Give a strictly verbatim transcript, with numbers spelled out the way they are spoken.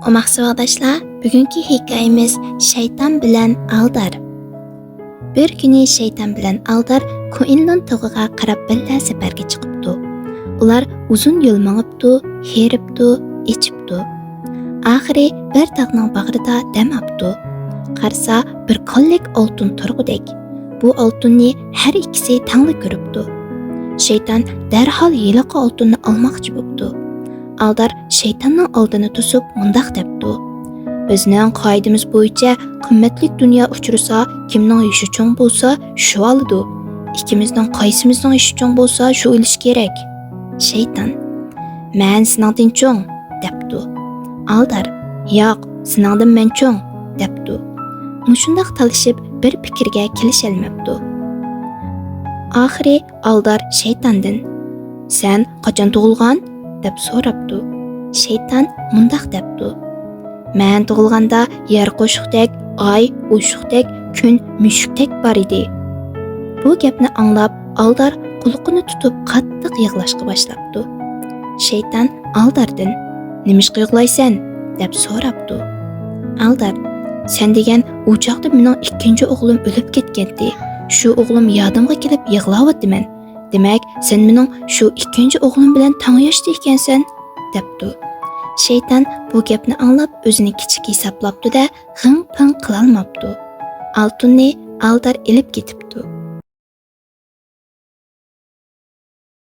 ئوماق ساۋاقداشلار، بۈگۈنكى ھېكايىمىز شەيتان بىلەن ئالدار. بىر كۈنى شەيتان بىلەن ئالدار كۇئىنلۇن تۇغىغا قاراپ بىللە سەپەرگە چىقىپتۇ. ئۇلار ئۇزۇن يول مېڭىپتۇ، ھېرىپتۇ، ئېچىپتۇ. ئاخىرى بىر تاغنىڭ باغرىدا دەم ئاپتۇ. قارىسا، بىر كونىلىك ئالتۇن تۇرغۇدەك. بۇ ئالتۇننى ھەر ئىككىسى تەڭلا كۆرۈپتۇ. شەيتان دەرھال ھېلىقى ئالتۇننى ئالماقچى بوپتۇ. ئالدار شەيتاننىڭ ئالدىنى توسۇپ مۇنداق دەپتۇ: «بىزنىڭ قائىدىمىز بويىچە قىممەتلىك دۇنيا ئۇچرىسا، كىمنىڭ يېشى چوڭ بولسا، شۇ ئالىدۇ. ئىككىمىزنىڭ قايسىمىزنىڭ يېشى چوڭ بولسا، شۇ ئېلىشى كېرەك.» شەيتان: «مەن سېنىڭدىن چوڭ» دەپتۇ. ئالدار: «ياق، سېنىڭدىن مەن چوڭ» دەپتۇ. مۇشۇنداق تالىشىپ بىر پىكىرگە كېلىشەلمەپتۇ. ئاخىرى ئالدار شەيتاندىن: «سەن قاچان تۇغۇلغان؟» دەپ سوراپتۇ. شەيتان مۇنداق دەپتۇ: «مەن تۇغۇلغاندا يەر قوشۇقتەك، ئاي ئوشۇقتەك، كۈن مۈشۈكتەك بار ئىدى.» بۇ گەپنى ئاڭلاپ، ئالدار قۇلىقىنى تۇتۇپ قاتتىق يىغلاشقا باشلاپتۇ. شەيتان ئالداردىن: «نېمىشقا يىغلايسەن؟» دەپ سوراپتۇ. ئالدار: «سەن دېگەن ئۇ چاغدا مېنىڭ ئىككىنچى ئوغلۇم ئۆلۈپ كەتكەنتى. شۇ ئوغلۇم يادىمغا كېلىپ يىغلاۋاتىمەن. دېمەك، سەن مېنىڭ شۇ ئىككىنچى ئوغلۇم بىلەن تەڭ ياشتا ئىكەنسەن» دەپتۇ. شەيتان بۇ گەپنى ئاڭلاپ ئۆزىنى كىچىك ھېسابلاپتۇ-دە، غىڭ-پىڭ قىلالماپتۇ. ئالتۇننى ئالدار ئېلىپ كېتىپتۇ.